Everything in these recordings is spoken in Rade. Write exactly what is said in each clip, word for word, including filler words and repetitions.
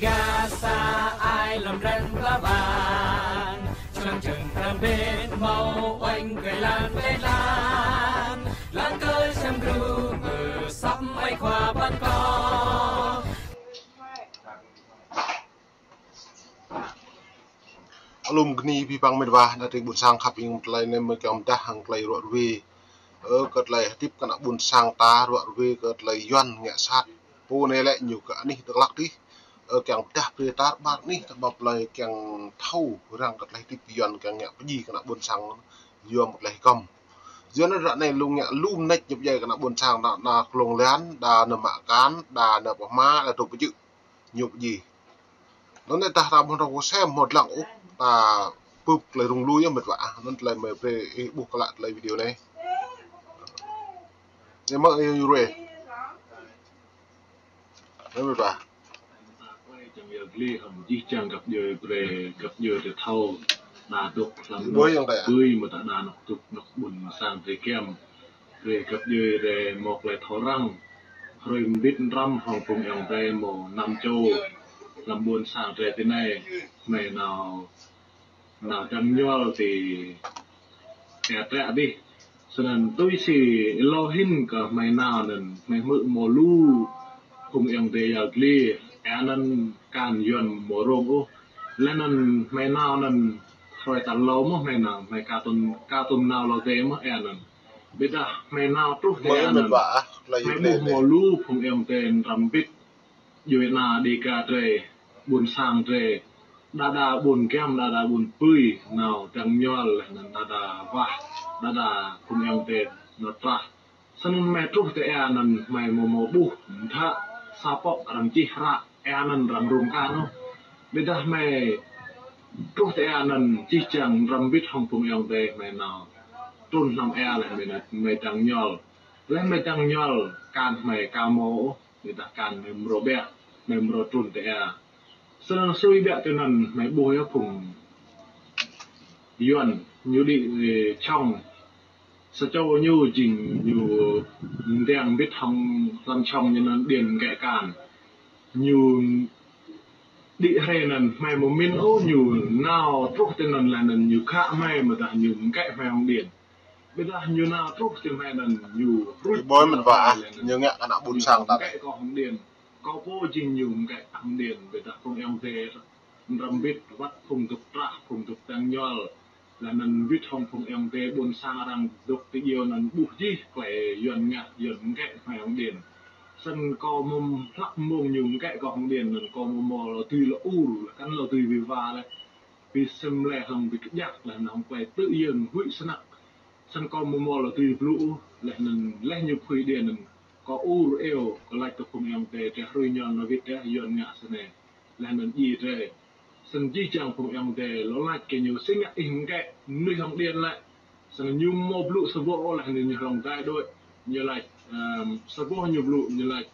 Gasa ai lăm răng ba bang, člăng čăng răng bên mâo oanh kơ lăng lê lăng, lăng kơ čăm gru mơ săm ai khua băn ko. Alum gni bi bang mĭt wa, na ti ƀuôn sang khăp ing tlei nem mơ kiăng mdah hăng tlei ruă ruê. Ơ, kơ tlei hdĭp kơ ană ƀuôn sang ta ruă ruê kơ tlei Yuăn ngă sat. Pô anei lĕ ñu kơ anih Dak Lak tih. Ơ, kiăng pdah brei tar ƀar anih ta ƀăp lei kiăng thâo răng kơ tlei hdĭp Yuăn kiăng ngă pơjing kơ ană ƀuôn sang yua mă tlei hgăm. Yuăn ră anei lu ngă lu mnêč ñu pơjing kơ ană ƀuôn sang đa, đa klông lan, đa nao mă kan, đa nao pơhma, đa dôk pơjing ñu pơjing. Anăn ta hrăm hŏng rŏng kơ sem hŏng dlăng ôh, ta bưp klei rŭng lui yơh mĭt wa. Anăn tlei mơ brei ih ƀuh klă tlei video anei. Anei mơh ih ruê. Anei mĭt wa. Čiăng yăl dliê hŏng jih jang găp djuê brei găp djuê drei thâo. Đa dôk hlăm ƀuôn yang đa. Bưi mă ta đa nŏk dôk nŏk ƀuôn sang drei kiăm. Drei găp djuê drei mâo klei thâo răng. Hruê mbĭt mrăm hŏng phung ayŏng drei mâo năm čô. Hlăm ƀuôn sang drei ti anei. Hmei nao nao dăng ñuăl ti êa tră dih. Snăn tui si êlâo hĭn kơ hmei nao anăn hmei hmư̆ mâo lu phung ayŏng adei yăl dliê, êa anăn kan Yuăn mâo rông ôh. Leh anăn hmei nao anăn hruê tal êlâo mơh hmei nao, hmei ka tuôm, ka tuôm nao lŏ dê mơh êa anăn. Ƀiădah hmei nao truh ti êa anăn, hmei ƀuh mâo lu phung ayŏng adei mrăm mbĭt. Djuê ana Dêga drei, ƀuôn sang drei, đa đa ƀuôn giăm, đa đa ƀuôn pưi, nao dăng ñuăl, leh anăn đa đa wah, đa đa phung ayŏng adei nao trah. Snăn hmei truh ti êa anăn hmei mâo mâo ƀuh, mdhă, sa pŏk arăng čih hră, êa anăn arăng rông kan ôh. Ƀiădah hmei truh ti êa anăn jih jang mrăm mbĭt hŏng phung ayŏng adei hmei nao trŭn hlăm êa leh hmei nao, hmei dăng ñuăl. Leh hmei dăng ñuăl kan hmei ka mâo ôh. Ƀiădah kan hmei mrâo ƀiă, hmei mrâo trŭn ti êa. Snăn sui ƀiă tinăn hmei ƀuh yơh phung Yuăn ñu đĭ, ê, čhŏng. Sa čô ñu jing ñu mdiăng mbĭt hŏng hlăm čhŏng ñu anăn điện mkĕ kan. Ñu đĭ hriê anăn hmei mâo mĭn ôh ñu nao truh tinăn leh anăn ñu khă hmei mdah ñu mkĕ hmei hŏng điện. Ƀiădah ñu nao truh ti hmei anăn ñu ruč ƀuôn mĭt wa, ñu ngă kơ ană ƀuôn sang ta mkĕ kơ hŏng điện. Kâo pô jing ñu mkĕ hŏng điện, ƀiădah phung ayŏng adei mrăm mbĭt wăt phung dôk trah, phung dôk dăng ñuăl. Leh anăn mbĭt hŏng phung ayŏng adei ƀuôn sang arăng dôk ti djiêu anăn ƀuh jih klei Yuăn ngă, Yuăn mkĕ hmei hŏng điện. Snăn kâo mâo hlăk mmông ñu mkĕ kơ hŏng điện anăn kâo mâo mâo lŏ dưi lŏ ur, leh kăn lŏ dưi bi wa leh. Bi sem leh hlŏng bi kjăp leh anăn hŏng klei tŭ yơ̆ng huĭ snăk. Snăn kâo mâo mâo lŏ dưi blŭ ôh, leh anăn leh ñu phưi điện anăn kâo ur iêu, kâo lač kơ phung ayŏng adei drei hruê ñu nao wĭt drei Yuăn ngă snei. Leh anăn djiê drei. Snăn jih jang phung ayŏng adei lŏ lač kơ ñu si ngă ih mkĕ mnuih hŏng điện lĕ. Snăn ñu mâo blŭ sa boh ôh leh anăn ñu hlŏng dai đuĕ. Ñu lač, ơ, sa boh ñu blŭ ñu lač.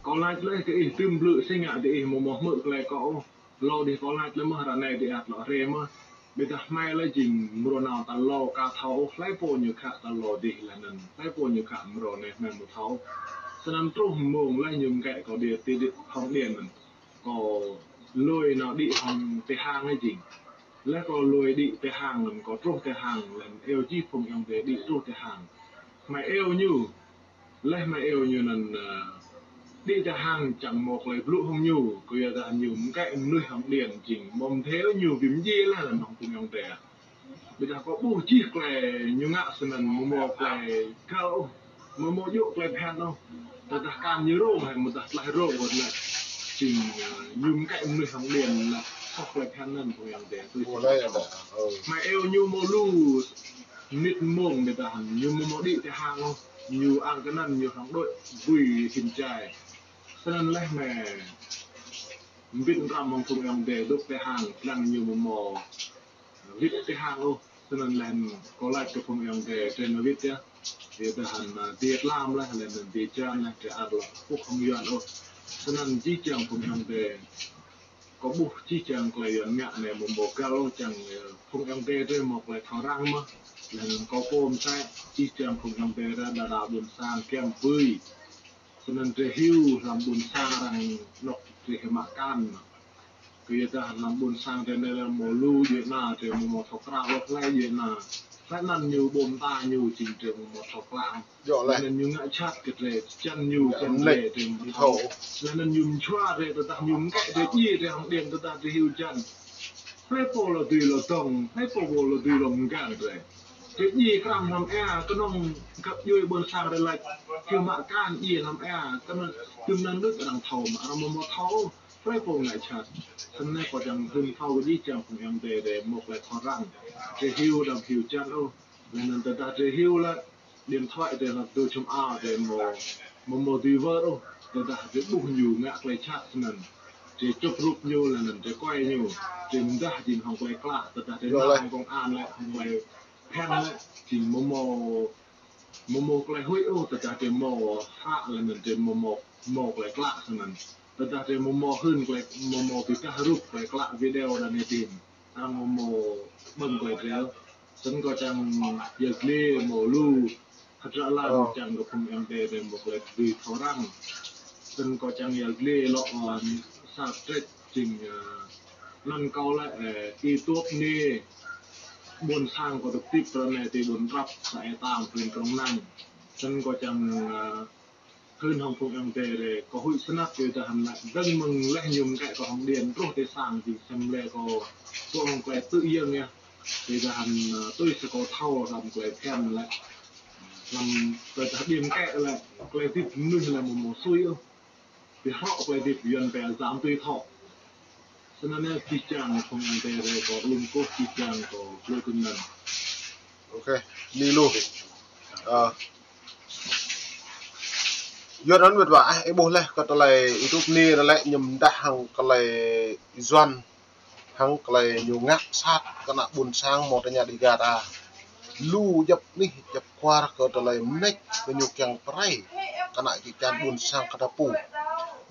Kâo lač leh kơ ih dưm blư̆ si ngă diih amâo mâo hmư̆ klei kâo ôh. Lŏ dih kâo lač leh mơh ară anei diih ăt lŏ hriê mơh. Ƀiădah hmei leh jing mrâo nao tal êlâo ka thâo ôh hlei pô ñu khă tal êlâo dih leh anăn hlei pô ñu khă mrâo anei hmei amâo thâo ôh. Snăn truh mmông leh ñu mkĕ kâo đĭ ti đĭ hŏng điện anăn. Kâo lui nao đĭ hŏng ti hang jing. Leh kâo lui đĭ ti hang anăn kâo truh ti hang leh iêu jih phung ayŏng adei đĭ truh ti hang. Hmei iêu ñu. Leh hmei iêu ñu anăn, ơ, đĭ ti hang čiăng mâo klei blŭ hŏng ñu, kyuadah ñu mkĕ mnuih hŏng điện jing, mâo mdê ñu bi mdjiê leh anăn hŏng phung ayŏng adei. Ƀiădah kâo ƀuh jih klei ñu ngă snăn amâo mâo klei găl ôh, amâo mâo djŏ klei bhiăn ôh. Tơdah kan ñu rông hĕ, amâodah tlaih rông wăt leh. Jing, ơ, ñu mkĕ mnuih hŏng điện leh, soh klei bhiăn anăn phung ayŏng adei. Tui si hmei iêu ñu mâo lu mnĭt mmông ƀiădah ñu amâo mâo đĭ ti hang ôh. Ñu ăt kơ anăn ñu hlŏng đuĕ bui hĭn jai. Snăn leh hmei mbĭt mrăm hŏng phung ayŏng adei dôk ti hang, dlăng ñu amâo mâo wĭt ti hang ôh. Snăn leh kâo lač kơ phung ayŏng adei drei nao wĭt yơh. Ƀiădah hŏng, ơ, dê tlam leh, leh anăn dê jan leh, drei ăt lŏ kkuh hŏng Yuăn ôh. Snăn jih jang phung ayŏng adei kâo ƀuh jih jang klei Yuăn ngă anei amâo mâo găl ôh čiăng, ơ, phung ayŏng adei drei mâo klei thâo răng mơh. Leh anăn kâo pô msĕ, jih jang phung ayŏng adei drei đa đa ƀuôn sang kiăm bưi. Snăn drei hiu hlăm ƀuôn sang arăng anôk mă kan. Kyuadah hlăm ƀuôn sang drei anei lĕ mâo lu djuê ana drei amâo mâo thâo kral ôh hlei djuê ana. Hlei anăn ñu ƀuh mta ñu jing drei amâo mâo thâo kral. Leh anăn ñu ngă jhat kơ drei, hjăn ñu, hjăn drei, drei amâo thâo. Leh anăn ñu mjhua drei, tơdah ñu mkĕ drei, djiê drei hŏng điện, tơdah drei hiu hjăn. Hlei pô lŏ dưi lŏ dŏng, hlei pô lŏ dưi lŏ mgang drei. Drei djiê kram hlăm êa, knŏng găp djuê ƀuôn sang drei lač, hiu mă kan djiê hlăm êa, knŏng tŭm anăn đuč arăng thâo, mă arăng amâo mâo thâo. Hlei pô ngă jhat. Snăn kâo čiăng hưn thâo kơ jih jang phung ayŏng adei drei mâo klei thâo răng. Drei hiu đăm hiu hjăn ôh. Leh anăn tơdah drei hiu lĕ, điện thoại drei hlăm dô čhum ao drei amâo, amâo mâo dưi wơr ôh. Tơdah drei ƀuh ñu ngă klei jhat snăn, drei čŭp rup ñu leh anăn drei kuai ñu. Drei mdah jing hŏng klei klă, tơdah drei mdah hŏng công an lĕ, hŏng klei bhiăn lĕ, jing amâo mâo, amâo mâo klei huĭ ôh, tơdah drei mâo hră leh anăn drei amâo mâo, mâo klei klă snăn. Tơdah drei amâo mâo hưn klei, amâo mâo bi êdah rup klei klă video anăn êdin, arăng amâo mâo ƀơ̆ng klei drei. Snăn kâo čiăng yăl dliê mâo lu hdră lăn čiăng kơ phung ayŏng adei drei mâo klei dưi thâo răng. Snăn kâo čiăng yăl dliê lŏ, ơ, sa trĕč jing, ơ, anăn kâo lĕ, ơ, Y Tuôp Niê, ƀuôn sang kâo dôk hdĭp ară anei ti ƀuôn Trăp, să Êa Tam, huyện Krông Năng. Snăn kâo čiăng, ơ, hưn hŏng phung ayŏng adei drei, kâo huĭ snăk kyuadah hŏng anăn dơ̆ng mơ̆ng leh ñu mkĕ kâo hŏng điện truh ti sang jing sem lĕ kâo tŭ hŏng klei tŭ yơ̆ng yơh. Kyuadah hŏng, ơ, tui si kâo thâo hlăm klei bhiăn lĕ. Hlăm tơdah điện mkĕ lĕ, klei hdĭp mnuih lĕ amâo mâo sui ôh. Bi hrŏ klei hdĭp Yuăn pia dám tui thŏ. Snăn anei jih jang phung ayŏng adei drei kâo lŏ kkuh jih jang kâo blŭ tŭm anăn. Ok, ni lu. Ơ. Yuăn anăn wĭt wa, ơ, ih ƀuh leh kơ tơlơi Y Tuôp Niê anăn lĕ ñu mdah hŏng klei Yuăn, hŏng klei ñu ngă sat kơ ană ƀuôn sang mâo tơña Dega ta. Lu djăp anih djăp kwar kơ tơlơi mnêč kơ ñu kiăng prei kơ ană čư̆ čan ƀuôn sang kơ ta pô.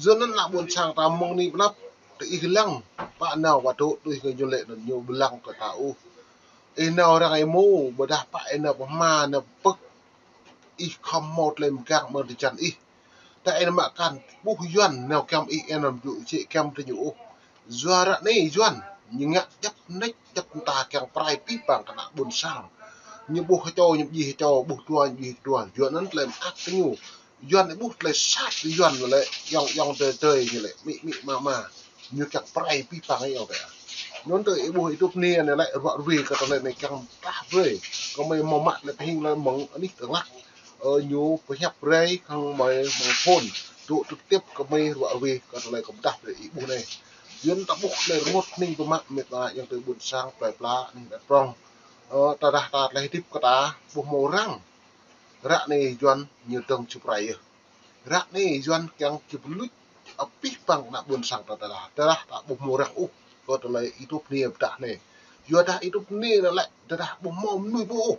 Yua anăn ană ƀuôn sang ta mơ̆ng anei pnăp, tơ ih lăng, pă nao wăt tŭ tui kơ ñu lĕ anăn ñu bi lăng kơ ta ôh. Ih nao răng êmô, ƀiădah pă ih nao pơ hma, nao pơ pơ̆k, ih khŏm mâo tơlơi mgang mơ̆ng ti čan ih. Tơ ih nao mă kan, ƀuh Yuăn nao kiăng ih, ih nao mjŭ čĕ kiăng ti ñu ôh. Yua ară anei Yuăn, ñu ngă djăp mnêč, djăp mta kiăng prei pih păng kơ ană ƀuôn sang. Ñu ƀuh hčô, ñu mdjiê hčô, ƀuh dua, ñu mdjiê dua. Yua anăn tơlơi mơak kơ ñu. Yuăn ih ƀuh tơlơi sat Yuăn lĕ, ayŏng ayŏng adei adei ñu lĕ, amĭ amĭ ama ama. Ñu kiăng prei pih păng ayŏng adei. Anăn tơ ih ƀuh Y Tuôp Niê anei lĕ ruă ruê kơ tơlơi anei kiăng mdah brei. Kơ mei mâo mă lĕ pơhing lĕ mơ̆ng anih tơlăk. Ơ, ñu pơhiăp brei hŏng mei mơ̆ng phôn. Tŭ trực tiếp kơ mei ruă ruê kơ tơlơi kơ mdah brei ih ƀuh anei. Yuăn ta ƀuh tơlơi rngôt hnĭng pơmă mĭt wa ayŏng adei ƀuôn sang plei pla anih đăt prŏng. Ơ, tơdah ta tơlơi hdĭp kơ ta ƀuh mâo răng. Ară anei Yuăn ñu dơ̆ng čŭp prei yơh. Ară anei Yuăn kiăng čŭp luč, ơ, pih păng ană ƀuôn sang ta tơdah, tơdah ta ƀuh mâo răng ôh, kơ tơlơi Y Tuôp Niê pơdah anei. Yua dah Y Tuôp Niê anăn lĕ, tơdah ƀuh mâo mnuih ƀuh ôh.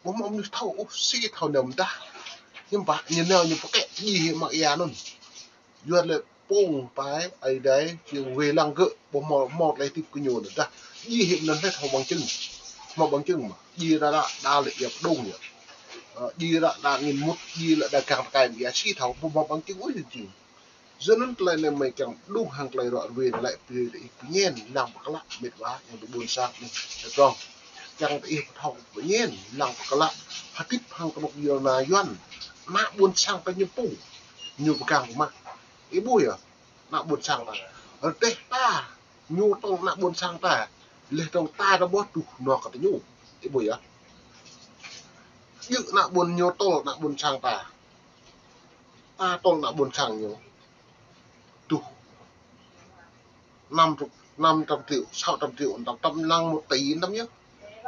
Ƀuh mâo mnuih thâo ôh, si thâo nao mdah. Hiư̆m pă, ñu nao ñu pơkĕ djiê hĕ mă êa anăn. Yua lĕ pông pai, ai dai, čiăng wê lăng gơ̆, ƀuh mâo, mâo tơlơi hdĭp kơ ñu anăn dah. Djiê hĕ anăn lĕ thâo bằng chứng. Mâo bằng chứng mơh. Djiê ară ară, đa lĕ yap đung yơh. Ơ, djiê ară ară, đa ngĭn mŭt, djiê lĕ đa gang tơkai, ya si thâo, ƀuh mâo bằng chứng ôh jing. Yua anăn tơlơi anei mei kiăng đung hŏng tơlơi ruă ruê anei lĕ brei ih pơñen, lăng pơklă mĭt wa, ayŏng adei ƀuôn sang anih đăt prŏng. Kiăng ih pơthâo pơñen, lăng pơklă, hdĭp hŏng knŭk kna Yuăn. Ană ƀuôn sang ta ñu pô, ñu pơgang pơmă. Ih ƀuh yơh, ană ƀuôn sang ta. Rơdêh ta, ñu tŏl ană ƀuôn sang ta. Leh tŏl ta ta ƀuh tuh nao kơ ta ñu. Ih ƀuh yơh. Djŏ ană ƀuôn ñu tŏl ană ƀuôn sang ta. Ta tŏl ană ƀuôn sang ñu. Tuh. Năm trăm, năm trăm triệu, sáu trăm triệu, năm trăm lăng một tỷ năm yơh.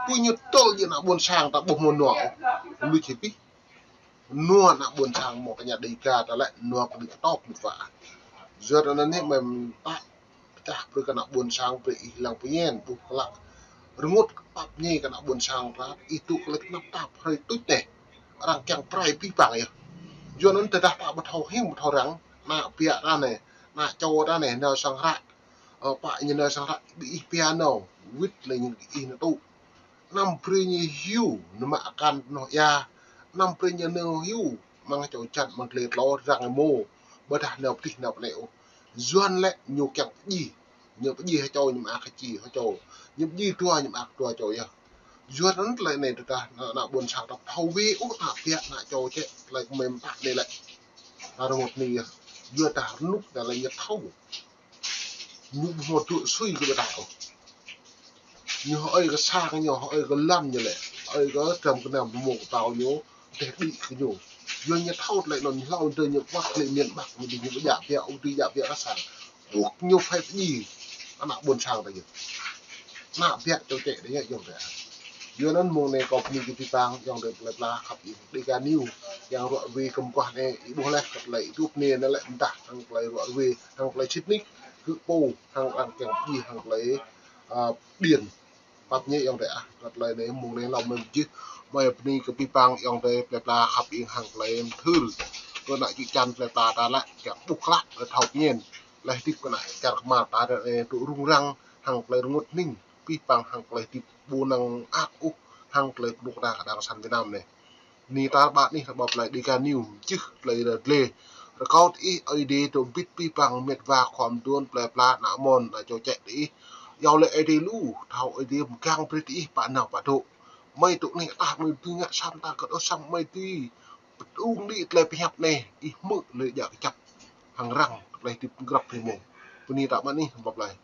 Pô ñu tŏl djŏ ană ƀuôn sang ta ƀuh mâo nao. Lu čih pih. Nao ană ƀuôn sang mâo tơña Dega ta lĕ nao kơ đĭ kơtŏk mĭt wa. Yua anăn anei mei mtă pơdah brei kơ ană ƀuôn sang brei ih lăng pơñen ƀuh klă. Rngôt pap ñi kơ ană ƀuôn sang ta, ih tŭ klei knap tap hrơi tuč anei. Arăng kiăng prei pih păng yơh. Yua anăn tơdah ta ƀu thâo hing ƀu thâo răng, ană pia ta anei, ană čô ta anei nao sang hră. Ơ, pă ñu nao sang hră, bi ih pia nao, wĭt leh ñu ih nao tŭ. Anăm brei ñu hiu, nao mă akan noh ya. Anăm brei ñu nao hiu, mơ̆ng čô čan, mơ̆ng klei tlâo, răng êmô. Ƀiădah nao ptih nao pnei ôh. Yuăn lĕ ñu kiăng pdjiê. Ñu pdjiê hŏ čô, ñu mơak hŏ čô, hŏ čô. Ñu pdjiê dua, ñu mơak dua čô yơh. Yuăn anăn tlei anei tơdah ană, ană ƀuôn sang ta thâo wê ôh, ană biă, ană čô čĕ, tlei kmei mtă anei lĕ. Ta rơngot anei yơh. Yuăn ta rnuk ta lĕ ñu thâo. Ñu ƀu mâo tŭ sui kơ ƀiădah ôh. Ñu hơăi kơ sang ñu, hơăi kơ lăn ñu lĕ, hơăi kơ drăm knăm mông kpal ñu, teh đĭ kơ ñu. Yua ñu thâo tlei anăn hlâo dơ̆ng ñu kwăt tlei miền Bắc ñu dĭ ñu djă biă, ung dĭ djă biă kơ sang. Ƀuh ñu phải pdjiê ană ƀuôn sang ta yơh. Ană biă čô čĕ ta yơh ayŏng adei. Yua anăn mông anei kâo bơni kơ bi pang ayŏng adei plei pla khăp ing Dega News, yang ruă ruê kăm kuah anei, ih ƀuh leh kơ tlei ih dôk anei anăn lĕ mdah hŏng tlei ruă ruê, hŏng tlei sĭt nik, kơ pô, hŏng arăng kiăng pdjiê, hŏng tlei, a, điện. Pap ñu ayŏng adei ah, kơ tlei anei mông anei hlâo mơ̆ng jih, mơ̆ng bơni kơ bi pang ayŏng adei plei pla khăp ing hŏng tlei mthưr. Kơ ană čư̆ čan plei pla ta lĕ, kiăng ƀuh klă, kơ thâo pñen. Leh hdĭp kơ ană čar kmar ta anei tŭ rŭng răng, hŏng tlei rngot hnĭng, bi pang hŏng tlei hdĭp ƀu năng ăt ôh, hŏng tlei knŭk kna kơ đảng cộng sản Việt Nam anei. Anei ta ƀă anih ta ƀă plei Dega News, jih tlei ra dleh. Rơkâo diih Aê Diê dôk mbĭt bi pang mĭt wa khua mduôn plei pla ană mơ̆n ană čô čĕ diih. Yua lĕ Aê Diê lu, thâo Aê Diê mgang brei diih pă nao pă dôk. Mei tŭ anei ah, mei dưi ngă săn ta kơ ôh săn mei dưi. Pơtŭng đĭ tlei pơhiăp anei, ih hmư̆ lĕ djă kjăp. Hŏng răng, tlei hdĭp grăp hĭ mông. Bơni ta ƀă anih, bye bye.